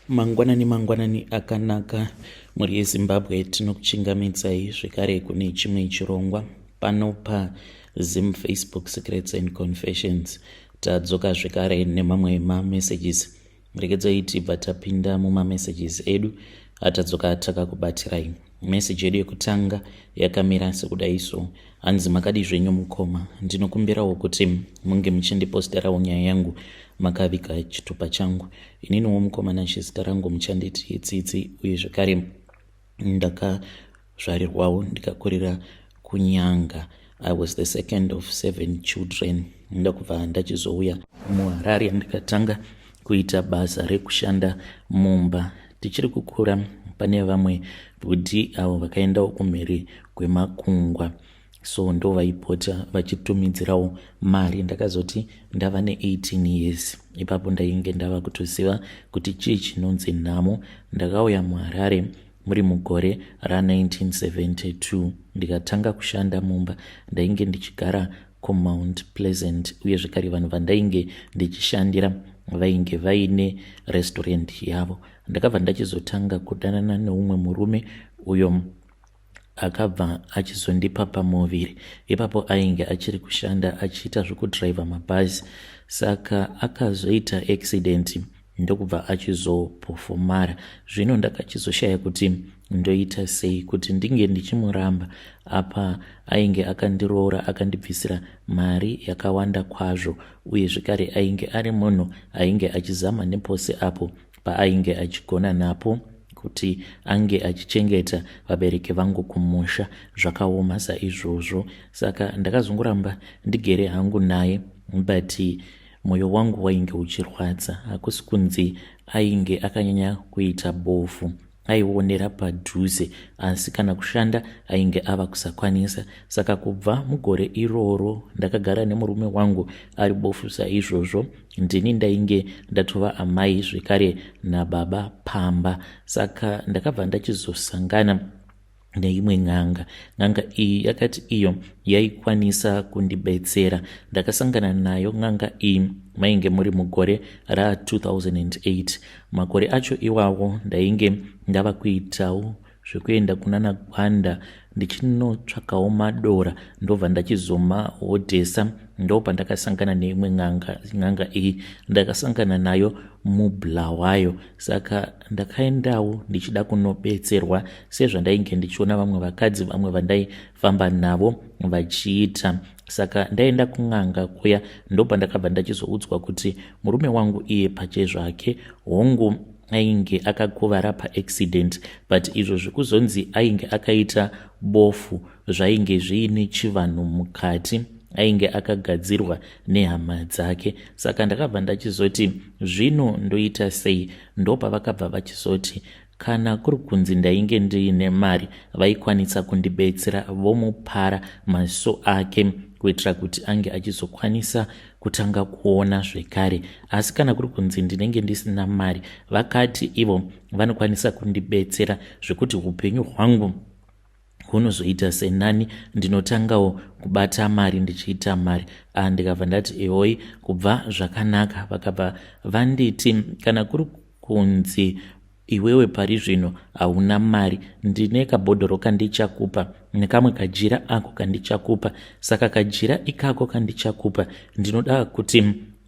Mangwanani mangwanani akanaka mhuri yeZimbabwe, tinokuchingamidzai zvekare kune chimwe chirongwa pano paZim Facebook Secrets and Confessions. Tadzoka zvekare nemamwe mamessages. Regedzai tibva tapinda mumamessages edu atadzoka takakubatirai. Message yedu yekutanga yakamira sekudai so. Hanzi makadii zvenyu mukoma, ndinokumbirawo kuti munge muchindiposterawo nyaya yangu makaviga chitupa changu. Ininiwo mukoma Nashe zita rangu muchanditi Tsitsi uye zvekare ndakazvarirwawo ndikakurira kuNyanga. I was the second of seven children. Ndakubva ndachizouya muHarare ndikatanga kuita basa rekushanda mumba. Tichiri kukura pane vamwe bhudhi avo vakaendawo kumhiri kwemakungwa so ndo vaipota vachitumidzirawo mari. Ndakazoti ndava ne18 years ipapo ndainge ndava kutoziva kuti chii chinonzi nhamo. Ndakauya muHarare muri mugore ra1972 ndikatanga kushanda mumba. Ndainge ndichigara kuMount Pleasant uye zvekare vanhu vandainge ndichishandira vainge vaine restaurant yavo. Ndakabva ndachizotanga kudanana neumwe murume uyo akabva achizondipa pamuviri. Ipapo ainge achiri kushanda achiita zvekudhiraivha mabhazi, saka akazoita accident ndokubva achizopofomara. Zvino ndakachizoshaya kuti ndoita sei kuti ndinge ndichimuramba, apa ainge akandiroora akandibvisira mari yakawanda kwazvo, uye zvekare ainge ari munhu ainge achizama nepose apo paainge achigona napo kuti ange achichengeta vabereki vangu kumusha. Zvakaoma saizvozvo, saka ndakazongoramba ndigere hangu naye, but mwoyo wangu wainge uchirwadza. Hakusi kunzi ainge akanyanya kuita bofu, aionera padhuze, asi kana kushanda ainge ava kusakwanisa. Saka kubva mugore iroro ndakagara nemurume wangu ari bofu saizvozvo. Ndini ndainge ndatova amai zvekare nababa pamba. Saka ndakabva ndachizosangana neimwe n'anga. N'anga iyi yakati iyo yaikwanisa kundibetsera. Ndakasangana nayo n'anga iyi mainge muri mugore ra2008. Makore acho iwawo ndainge ndava kuitawo zvekuenda kunana Gwanda ndichinotsvakawo madora, ndobva ndachizomahodhesa. Ndopandakasangana neimwe n'anga. N'anga iyi ndakasangana nayo muBulawayo, saka ndakaendawo ndichida kunobetserwa sezvandainge ndichiona vamwe vakadzi vamwe vandaifamba navo vachiita. Saka ndaenda kun'anga kuya, ndopandakabva ndachizoudzwa kuti murume wangu iye pachezvake hongu ainge akakuvara paaccident, but izvo zvekuzonzi ainge akaita bofu zvainge zviine chivanhu mukati, ainge akagadzirwa nehama dzake. Saka ndakabva ndachizoti zvino ndoita sei? Ndopavakabva vachizoti kana kuri kunzi ndainge ndiine mari vaikwanisa kundibetsera vomupara maziso ake kuitira kuti ange achizokwanisa kutanga kuona zvekare, asi kana kuri kunzi ndinenge ndisina mari, vakati ivo vanokwanisa kundibetsera zvekuti upenyu hwangu hunozoita senani, ndinotangawo kubata mari ndichiita mari. Ah, ndikabva ndati ehoi, kubva zvakanaka. Vakabva vanditi kana kuri kunzi iwewe pari zvino hauna mari, ndine kabhodhoro kandichakupa nekamwe kajira ako kandichakupa. Saka kajira ikako kandichakupa ndinoda kuti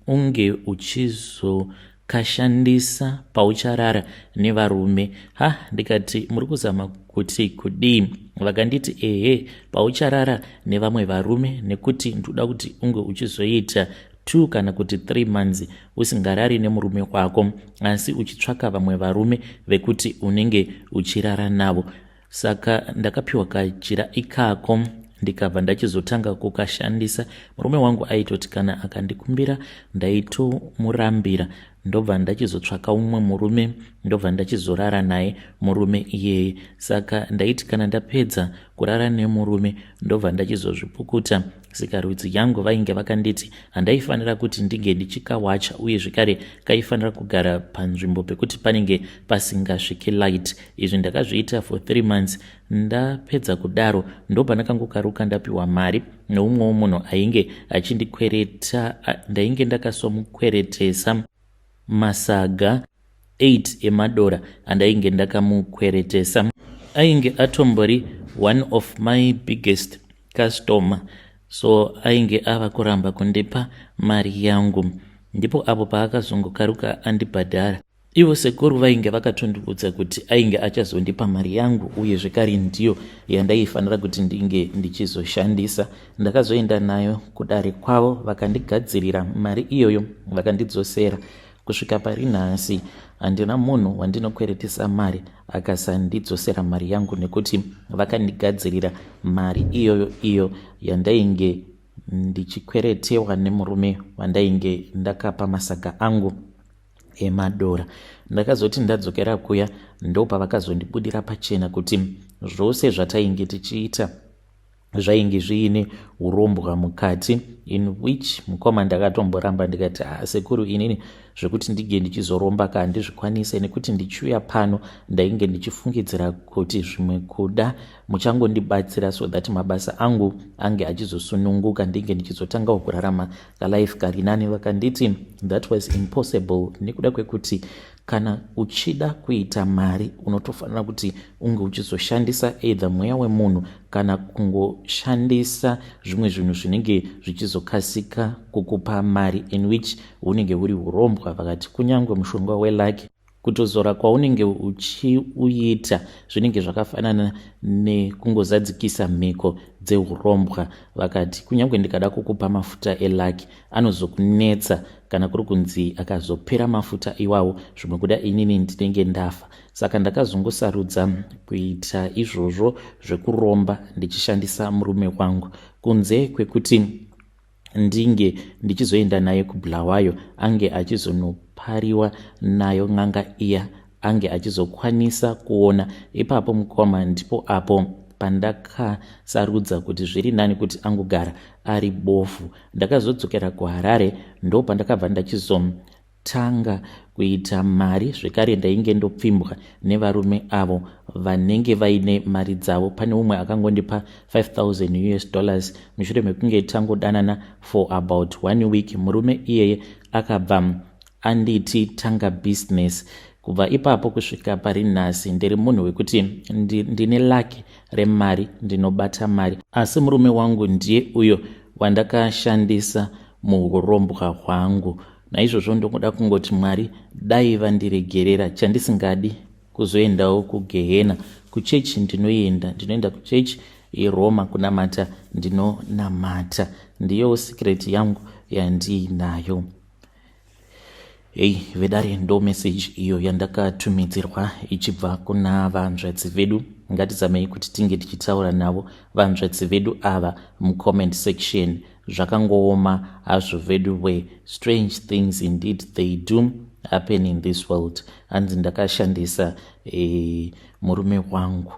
unge uchizokashandisa paucharara nevarume. Ha, ndikati muri kuzama kuti kudii? Vakanditi ehe, paucharara nevamwe varume, nekuti ndoda kuti unge uchizoita 2 kana kuti 3 months usingarari nemurume wako, asi uchitsvaka vamwe varume vekuti unenge uchirara navo. Saka ndakapiwa kajira ikako ndikabva ndachizotanga kukashandisa. Murume wangu aitoti kana akandikumbira ndaitomurambira, ndobva ndachizotsvaka umwe murume, ndobva ndachizorara naye murume iyeye. Saka ndaiti kana ndapedza kurara nemurume ndobva ndachizozvipukuta sikarudzi yangu. Vainge vakanditi handaifanira kuti ndinge ndichikawacha, uye zvekare kaifanira kugara panzvimbo pekuti panenge pasingasviki light. Izvi ndakazviita for 3 months. Ndapedza kudaro ndopandakangokaruka ndapiwa mari neumwewo munhu ainge achindikwereta. Ndainge ndakasomukweretesa masaga. 8 emadora andainge ndakamukweretesa. Ainge atombori one of my biggest customer, so ainge ava kuramba kundipa mari yangu. Ndipo apo paakazongokaruka andibhadhara. Ivo sekuru vainge vakatondiudza kuti ainge achazondipa mari yangu, uye zvekare ndiyo yandaifanira kuti ndinge ndichizoshandisa. Ndakazoenda nayo kudare kwavo, vakandigadzirira mari iyoyo, vakandidzosera. Kusvika pari nhasi handina munhu wandinokweretesa mari akasandidzosera mari yangu, nekuti vakandigadzirira mari iyoyo, iyo yandainge ndichikweretewa nemurume wandainge ndakapa masaga angu emadora. Ndakazoti ndadzokera kuya, ndopavakazondibudira pachena kuti zvose zvatainge tichiita zvainge zviine urombwa mukati, in which, mukoma, ndakatomboramba ndikati, "Ah, sekuru, inini zvekuti ndinge ndichizoromba ka handizvikwanise, nekuti ndichiuya pano ndainge ndichifungidzira kuti zvimwe kuda muchangondibatsira so that mabasa angu ange achizosununguka, ndinge ndichizotangawo kurarama kalife kari nani." Vakanditi that was impossible, nekuda kwekuti kana uchida kuita mari unotofanira kuti unge uchizoshandisa either mweya wemunhu kana kungoshandisa zvimwe zvinhu zvinenge zvichizokasika kukupa mari, in which hunenge huri urombwa. Vakati kunyange mushonga weluck, kutozora kwaunenge uchiuita zvinenge zvakafanana nekungozadzikisa mhiko dzeurombwa. Vakati kunyange ndikada kukupa mafuta eluck, anozokunetsa kana kuri kunzi akazopera mafuta iwawo, zvimwe kuda inini ndinenge ndafa. Saka ndakazongosarudza kuita izvozvo zvekuromba ndichishandisa murume wangu, kunze kwekuti ndinge ndichizoenda naye kuBulawayo, ange achizonopariwa nayo n'anga iya, ange achizokwanisa kuona ipapo. Mukoma, ndipo apo pandakasarudza kuti zviri nani kuti angogara ari bofu. Ndakazodzokera kuHarare, ndo pandakabva ndachizotanga kuita mari zvekare. Ndainge ndopfimbwa nevarume avo vanenge vaine mari dzavo. Pane umwe akangondipa 5000 US dollars mushure mekunge tangodanana for about one week. Murume iyeye akabva anditi tanga business. Kubva ipapo kusvika pari nhasi ndiri munhu wekuti ndine luck remari, ndinobata mari, asi murume wangu ndiye uyo wandakashandisa muurombwa hwangu. Naizvozvo ndinoda kungoti Mwari dai vandiregerera. Chandisingadi kuzoendawo kugehena. Kuchechi ndinoenda, ndinoenda kuchechi yeRoma kunamata, ndinonamata. Ndiyo secret yangu yandiinayo. Hei vedare, ndo message iyo yandakatumidzirwa ichibva kuna vanzvadzi vedu. Ngatizamei kuti tinge tichitaura navo vanzvadzi vedu ava mucomment section. Zvakangooma hazvo vedu we. Strange things indeed, they do happen in this world. Hanzi ndakashandisa murume wangu.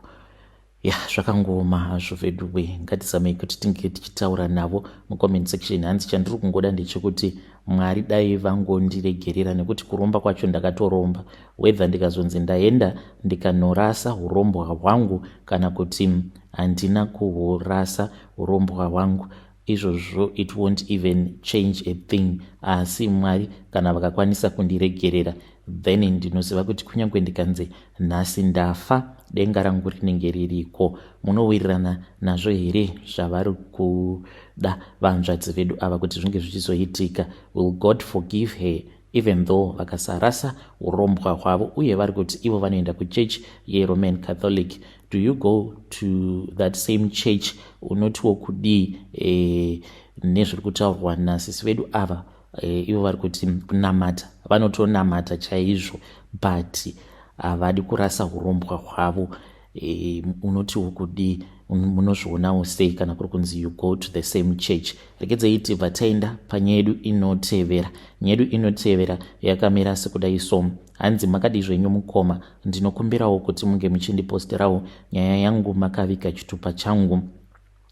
Ya, zvakangooma hazvo vedu we. Ngatizamei kuti tinge tichitaura navo mucomment section. Hanzi chandiri kungoda ndechekuti Mwari dai vangondiregerera, nekuti kuromba kwacho ndakatoromba. Whether ndikazonzi ndaenda ndikanorasa urombwa hwangu kana kuti handina kuhurasa urombwa hwangu, izvozvo it won't even change a thing. Asi Mwari kana vakakwanisa kundiregerera, then ndinoziva kuti kunyange ndikanzi nhasi ndafa, denga rangu rinenge ririko. Munowirirana nazvo here zvavari kuda vanzvadzi vedu ava kuti zvinge zvichizoitika? Will God forgive her even though vakasarasa urombwa hwavo? Uye vari kuti ivo vanoenda kuchechi yeRoman Catholic. Do you go to that same church? Unotiwo kudii nezviri kutaurwa nasisi vedu ava? Ivo vari kuti kunamata vanotonamata chaizvo, but havadi kurasa urombwa hwavo. Unotiwo kudii? Munozvionawo sei kana kuri kunzi you go to the same church? Regedzei tibva taenda panyaya yedu inotevera. Nyaya yedu inotevera yakamira sekudai so. Hanzi, "Makadi zvenyu mukoma? Ndinokumbirawo kuti munge muchindiposterawo nyaya yangu makaviga chitupa changu.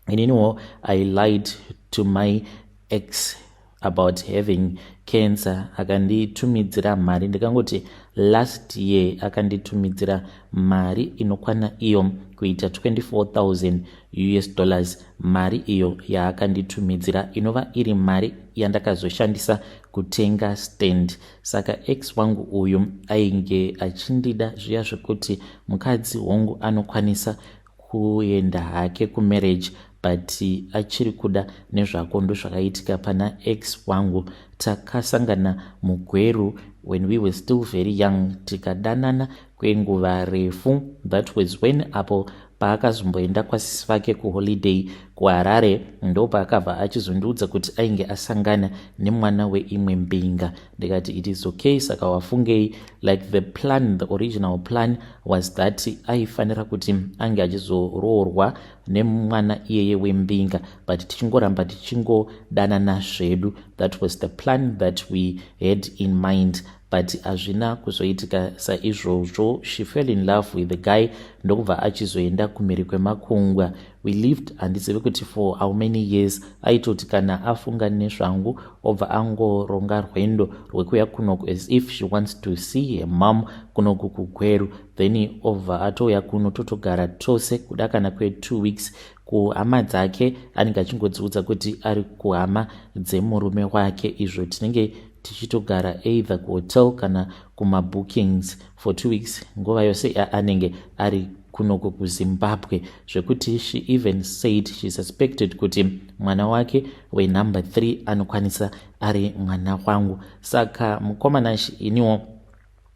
Ininiwo I lied to my ex. About having cancer, akanditumidzira mari. Ndikangoti last year akanditumidzira mari inokwana iyo kuita US$24,000, mari iyo yaakanditumidzira inova iri mari yandakazoshandisa kutenga stand. Saka ex wangu uyu ainge achindida zviya zvekuti mukadzi hongu anokwanisa kuenda hake kumarriage, but achiri kuda nezvako. Ndozvakaitika pana ex wangu. Takasangana muGweru when we were still very young, tikadanana kwenguva refu. That was when apo paakazomboenda kwasisi vake kuholiday kuHarare, ndo paakabva achizondiudza kuti ainge asangana nemwana weimwe mbinga. Ndikati, "It is okay, saka wafungei?" Like the plan, the original plan was that aifanira kuti ange achizoroorwa nemwana iyeye wembinga, but tichingoramba tichingodanana zvedu. That was the plan that we had in mind, but hazvina kuzoitika saizvozvo. She fell in love with the guy, ndokubva achizoenda kumhiri kwemakungwa. We lived, handizivi kuti for how many years. Aitoti kana afunga nezvangu, obva angoronga rwendo rwekuya kunoku as if she wants to see her mom kunoku kuGweru. Then obva atouya kuno, totogara tose kuda kana kwe2 weeks. Kuhama dzake anenge achingodziudza kuti ari kuhama dzemurume wake, izvo tinenge tichitogara either kuhotel kana kumabookings for 2 weeks, nguva yose anenge ari kunoko kuZimbabwe. Zvekuti she even said she suspected kuti mwana wake wenumber 3 anokwanisa ari mwana wangu. Saka mukomana, iniwo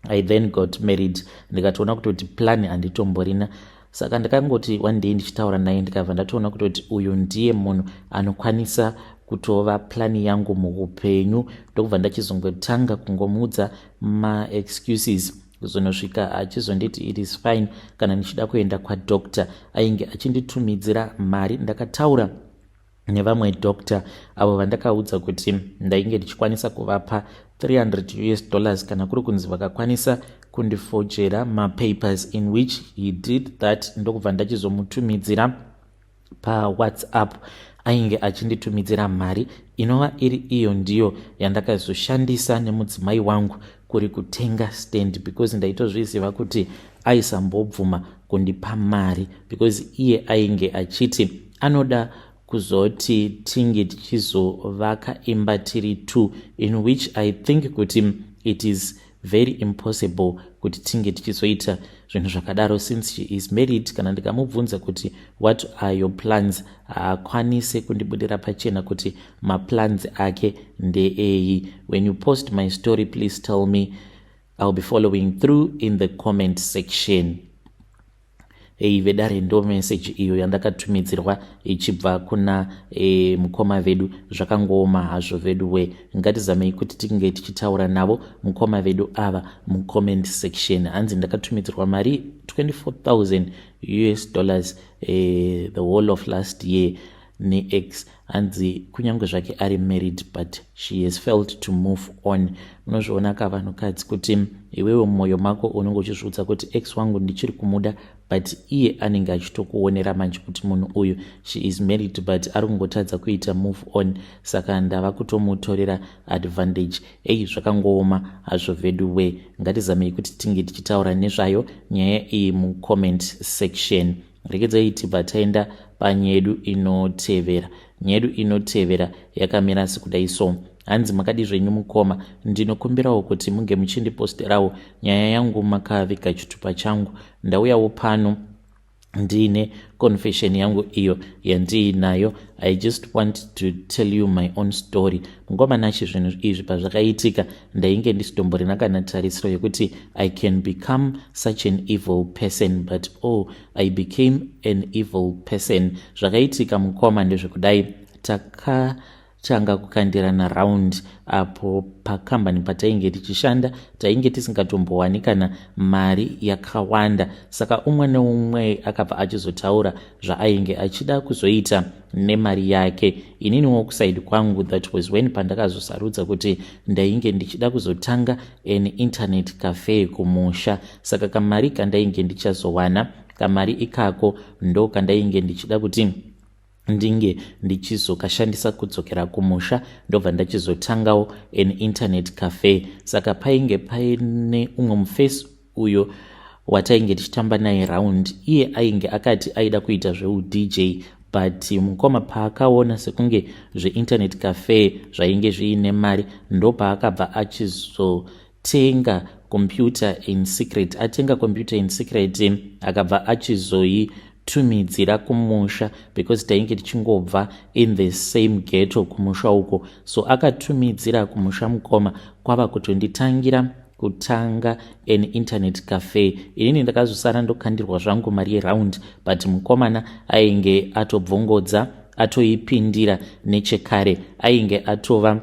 I then got married, ndikatoona kutoti plan handitomborina. Saka ndakangoti one day ndichitaura naye, ndikabva ndatoona kutoti uyu ndiye munhu anokwanisa kutova plani yangu muupenyu. Ndokubva ndachizongotanga kungomuudza maexcuses, kuzonosvika achizonditi it is fine kana ndichida kuenda kwadoctor. Ainge achinditumidzira mari. Ndakataura nevamwe doctor avo vandakaudza kuti ndainge ndichikwanisa kuvapa US$300 kana kuri kunzi vakakwanisa kundifojera mapapers, in which he did that. Ndokubva ndachizomutumidzira paWhatsApp. Ainge achinditumidzira mari inova iri iyo ndiyo yandakazoshandisa nemudzimai wangu kuri kutenga stand, because ndaitozviziva kuti aisambobvuma kundipa mari, because iye ainge achiti anoda kuzoti tinge tichizovaka imba tiri two, in which I think kuti it is very impossible kuti tinge tichizoita zvinhu zvakadaro since she is married. Kana ndikamubvunza kuti, "What are your plans?" haakwanisi kundibudira pachena kuti maplans ake ndeei. When you post my story, please tell me. I'll be following through in the comment section. Ei vedare, ndo meseji iyo yandakatumidzirwa ichibva kuna mukoma vedu. Zvakangooma hazvo vedu we. Ngatizamei kuti tinge tichitaura navo mukoma vedu ava mucomment section. Hanzi ndakatumidzirwa mari US$24,000 the whole of last year neex. Hanzi kunyange zvake ari married, but she has failed to move on. Munozviona ka vanhukadzi kuti iwewe mumwoyo mako unenge uchizviudza kuti ex wangu ndichiri kumuda, but iye anenge achitokuonera manje kuti munhu uyu, she is married, but ari kungotadza kuita move on, saka ndava kutomutorera advantage. Ei, zvakangooma hazvo vedu we. Ngatizamei kuti tinge tichitaura nezvayo nyaya iyi mucomment section. Rekedzai tibva taenda panyaya yedu inotevera. Nyaya yedu inotevera yakamira sekudai so. Hanzi, "Makadi zvenyu mukoma? Ndinokumbirawo kuti munge muchindiposterawo nyaya yangu makaviga chitupa changu. Ndauyawo pano ndiine confession yangu iyo yandiinayo. I just want to tell you my own story. Mungomanachi, zvinhu izvi pazvakaitika, ndainge ndisitomborina kana tarisiro yekuti I can become such an evil person, but oh, I became an evil person. Zvakaitika mukoma ndezvekudai. Takatanga kukandirana round apo pakambani patainge tichishanda. Tainge tisingatombowani kana mari yakawanda, saka umwe neumwe akabva achizotaura zvaainge achida kuzoita nemari yake. Ininiwo kuside kwangu, that was when pandakazosarudza kuti ndainge ndichida kuzotanga an internet cafe kumusha. Saka kamari kandainge ndichazowana, kamari ikako ndo kandainge ndichida kuti Ndinge ndichizokashandisa kudzokera kumusha, ndobva ndachizotangawo an internet cafe. Saka painge paine umwe mufesi uyo watainge tichitamba naye round. Iye ainge akati aida kuita zveudj, but mukoma paakaona sekunge zveinternet cafe zvainge zviine mari, ndopaakabva achizotenga computer in secret. Atenga computer in secret, akabva achizoitumidzira kumusha, because tainge tichingobva in the same ghetto kumusha uko. So akatumidzira kumusha mukoma, kwava kutonditangira kutanga an internet cafe. Inini ndakazosara ndokandirwa zvangu mari yeround, but mukomana ainge atobvongodza, atoipindira nechekare, ainge atova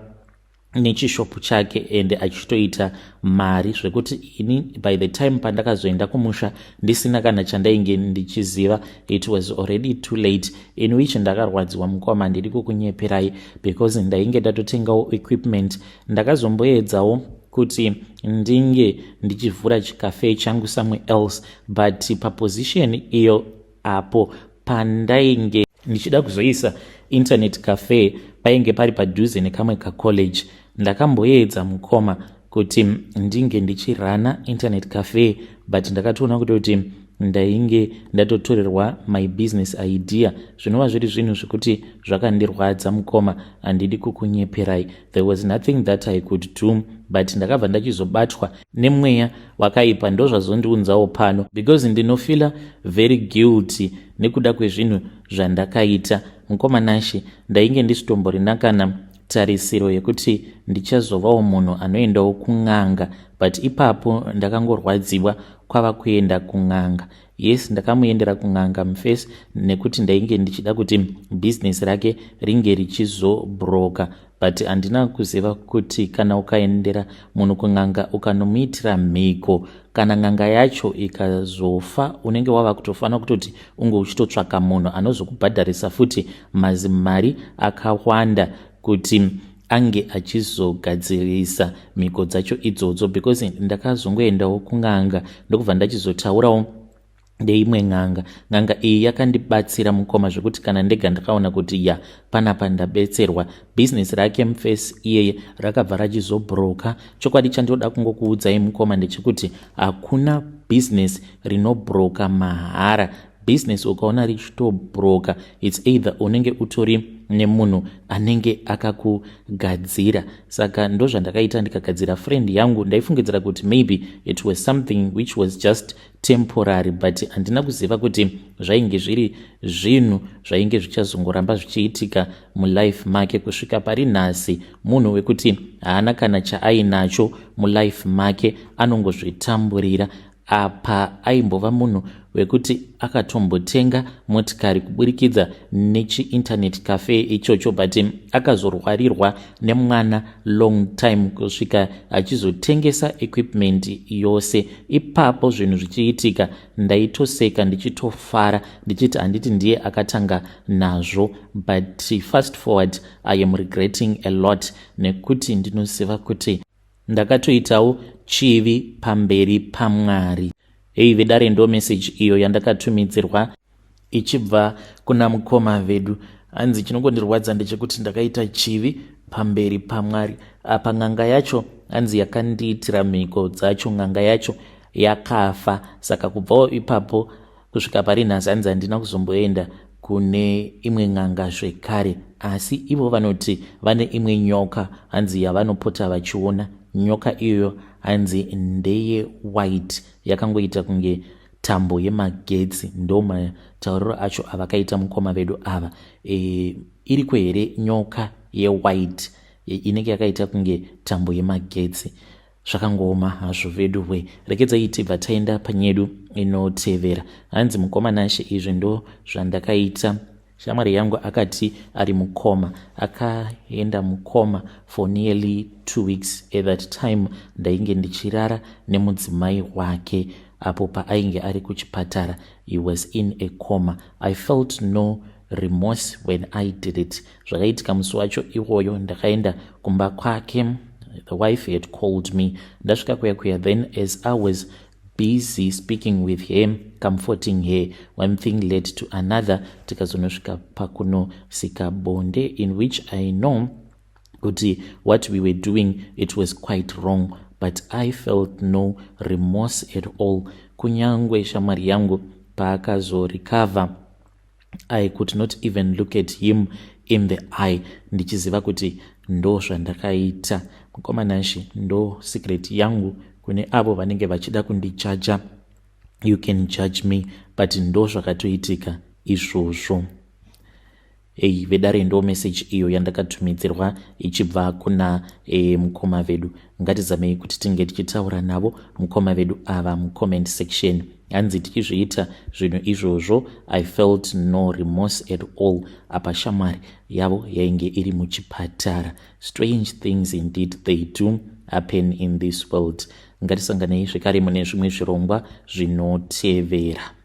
nechishopu chake ende achitoita mari, zvekuti ini by the time pandakazoenda kumusha ndisina kana chandainge ndichiziva, it was already too late, in which ndakarwadziwa mukoma, ndiri kukunyeperai, because ndainge ndatotengawo equipment. Ndakazomboedzawo kuti ndinge ndichivhura chikafe changu somewhere else, but paposition iyo apo pandainge ndichida kuzoisa internet cafe painge pari padhuze nekamwe kacollege. Ndakamboedza mukoma kuti ndinge ndichirana internet cafe, but ndakatoona kutoti ndainge ndatotorerwa my business idea, zvinova zviri zvinhu zvekuti zvakandirwadza mukoma, handidi kukunyeperai. There was nothing that I could do, but ndakabva ndachizobatwa nemweya wakaipa. Ndozvazondiunzawo pano, because ndinofeela very guilty nekuda kwezvinhu zvandakaita mukoma Nashe. Ndainge ndisitomborina kana tarisiro yekuti ndichazovawo munhu anoendawo kun'anga, but ipapo ndakangorwadziwa kwava kuenda kun'anga. Yes, ndakamuendera kun'anga mufesi nekuti ndainge ndichida kuti bhizinesi rake ringe richizobroka, but handina kuziva kuti kana ukaendera munhu kun'anga, ukanomuitira mhiko, kana n'anga yacho ikazofa, unenge wava kutofanira kutoti unge uchitotsvaka munhu anozokubhadharisa futi mazimari akawanda kuti ange achizogadzirisa mhiko dzacho idzodzo, because ndakazongoendawo kun'anga, ndokubva ndachizotaurawo ndeimwe n'anga. N'anga iyi yakandibatsira mukoma, zvekuti kana ndega ndakaona kuti ya, panapa ndabetserwa. Bhizinesi rake mufesi iyeye rakabva rachizobroka. Chokwadi chandinoda kungokuudzai mukoma ndechekuti hakuna bhizinesi rinobroka mahara. Bhizinesi ukaona richitobroka, it's either unenge utori nemunhu anenge akakugadzira. Saka ndozvandakaita, ndikagadzira friend yangu. Ndaifungidzira kuti maybe it was something which was just temporary, but handina kuziva kuti zvainge zviri zvinhu zvainge zvichazongoramba zvichiitika mulife make kusvika pari nhasi. Munhu wekuti haana kana chaainacho mulife make, anongozvitamburira. Apa aimbova munhu wekuti akatombotenga motikari kuburikidza nechiinternet cafe ichocho, but akazorwarirwa nemwana long time kusvika achizotengesa equipment yose. Ipapo zvinhu zvichiitika, ndaitoseka ndichitofara ndichiti handiti ndiye akatanga nazvo. But fast forward, I am regretting a lot, nekuti ndinoziva kuti ndakatoitawo chivi pamberi paMwari. Hei vedare, ndo meseji iyo yandakatumidzirwa ichibva kuna mukoma vedu. Hanzi chinongondirwadza ndechekuti ndakaita chivi pamberi paMwari. Apa n'anga yacho hanzi yakandiitira mhiko dzacho, n'anga yacho yakafa. Saka kubvawo ipapo kusvika pari nhasi, hanzi handina kuzomboenda kune imwe n'anga zvekare. Asi ivo vanoti vane imwe nyoka, hanzi yavanopota vachiona. Nyoka iyoyo hanzi ndeye white, yakangoita kunge tambo yemagetsi. Ndo matauriro acho avakaita mukoma vedu ava. Iriko here nyoka yewhite inenge yakaita kunge tambo yemagetsi? Zvakangooma hazvo vedu we. Rekedzai tibva taenda panyedu inotevera. Hanzi mukoma Nashe, izvi ndo zvandakaita. Shamwari yangu akati ari mucoma, akaenda mucoma for nearly 2 weeks. At that time ndainge ndichirara nemudzimai wake. Apo paainge ari kuchipatara, he was in a coma. I felt no remorse when I did it. Zvakaitika musi wacho iwoyo, ndakaenda kumba kwake. The wife had called me. Ndasvika kuya kuya, then as I was busy speaking with her, comforting her. One thing led to another, tikazonosvika pakunosika bonde, in which I know kuti what we were doing, it was quite wrong, but I felt no remorse at all. Kunyangwe shamwari yangu paakazorecover, I could not even look at him in the eye, ndichiziva kuti ndo zvandakaita. Mukomanashi, ndo secret yangu. Kune avo vanenge vachida kundijaja, you can judge me, but ndo zvakatoitika izvozvo. Ei vedare, ndo message iyo yandakatumidzirwa ichibva kuna mukoma vedu. Ngatizamei kuti tinge tichitaura navo mukoma vedu ava mucomment section. Hanzi tichizviita zvinhu izvozvo, I felt no remorse at all. Apa shamwari yavo yainge iri muchipatara. Strange things indeed, they do happen in this world. Ngatisanganei zvekare mune zvimwe zvirongwa zvinotevera.